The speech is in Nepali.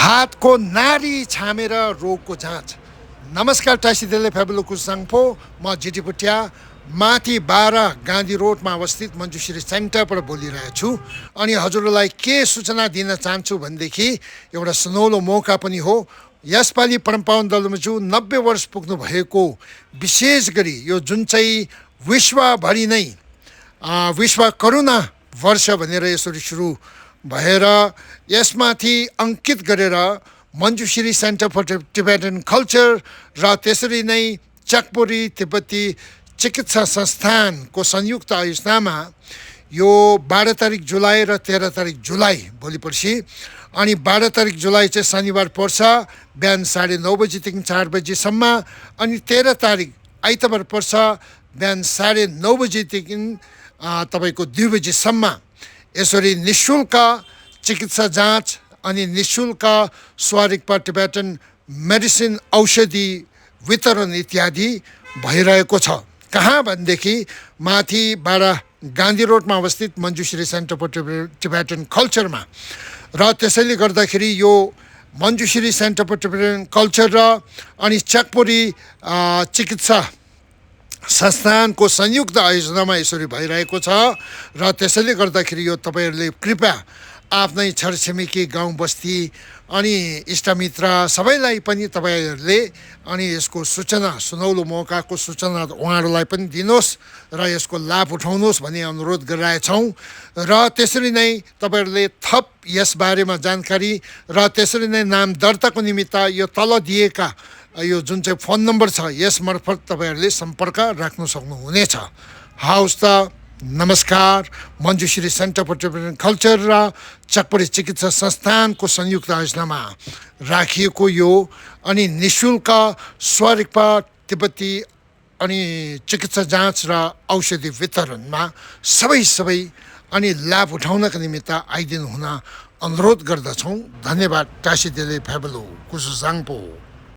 हातको नाडी छामेर रोगको जाँच। नमस्कार, टासिदेले फेबुलुकु साङपो म जिटी भुटिया माथि 12 गान्धी रोडमा अवस्थित मञ्जुश्री सेन्टरबाट बोलिरहेको छु। अनि हजुरलाई के सूचना दिन चाहन्छु भनेदेखि एउटा सुनौलो मौका पनि हो। यसपालि परमपावन दलुमजु 90 वर्ष पुग्नु भएको, विशेष गरी यो जुन चाहिँ विश्वभरि नै विश्व करुणा वर्ष भनेर यसरी सुरु भएर यसमाथि अंकित गरेर Manjushri center for Tibetan culture र त्यसरी नै चकपुरी तिब्बती चिकित्सा संस्थानको संयुक्त आयोजनामा यो 12 तारिक जुलाई र 13 तारिक जुलाई भोलि पर्सि, अनि 12 तारिक जुलाई चाहिँ शनिबार पर्छ, बिहान 9:30 बजीदेखि 4 बजीसम्म, अनि 13 तारिक आइतबार पर्छ, बिहान 9:30 बजीदेखि तपाईको 2 बजीसम्म। यसरी निःशुल्क चिकित्सा जाँच अनि निःशुल्क स्वारिकपा टिबेटन मेडिसिन औषधि वितरण इत्यादि भइरहेको छ। कहाँ भनेदेखि माथि 12 गान्धी रोडमा अवस्थित मञ्जुश्री सेन्टर फर टिबेटन कल्चरमा। र त्यसैले गर्दाखेरि यो Manjushri center for Tibetan culture र अनि चकपुरी चिकित्सा संस्थानको संयुक्त आयोजनामा यसरी भइरहेको छ। र त्यसैले गर्दाखेरि यो तपाईहरुले कृपया आफ्नै छरछिमेकी गाउँ बस्ती अनि इष्टमित्र सबैलाई पनि तपाईहरुले अनि यसको सूचना, सुनौलो मौकाको सूचना उहाँहरुलाई पनि दिनुहोस् र यसको लाभ उठाउनुहोस् भनी अनुरोध गरिरहेछौँ। र त्यसरी नै तपाईहरुले थप यस बारेमा जानकारी र त्यसरी नै नाम दर्ताको निमित्त यो तल दिएका यो जुन चाहिँ फोन नम्बर छ यस मार्फत तपाईहरुले सम्पर्क राख्न सक्नुहुनेछ। हवस् त, नमस्कार। Manjushri center for Tibetan culture र चकपुरी चिकित्सा संस्थानको संयुक्त आयोजनामा राखिएको यो अनि निःशुल्क स्वारिकपा तिब्बती अनि चिकित्सा जाँच र औषधि वितरणमा सबै अनि लाभ उठाउनका निमित्त आइदिनु हुन अनुरोध गर्दछौँ। धन्यवाद। टासिदेले फेबुलु कुसुसाङपो।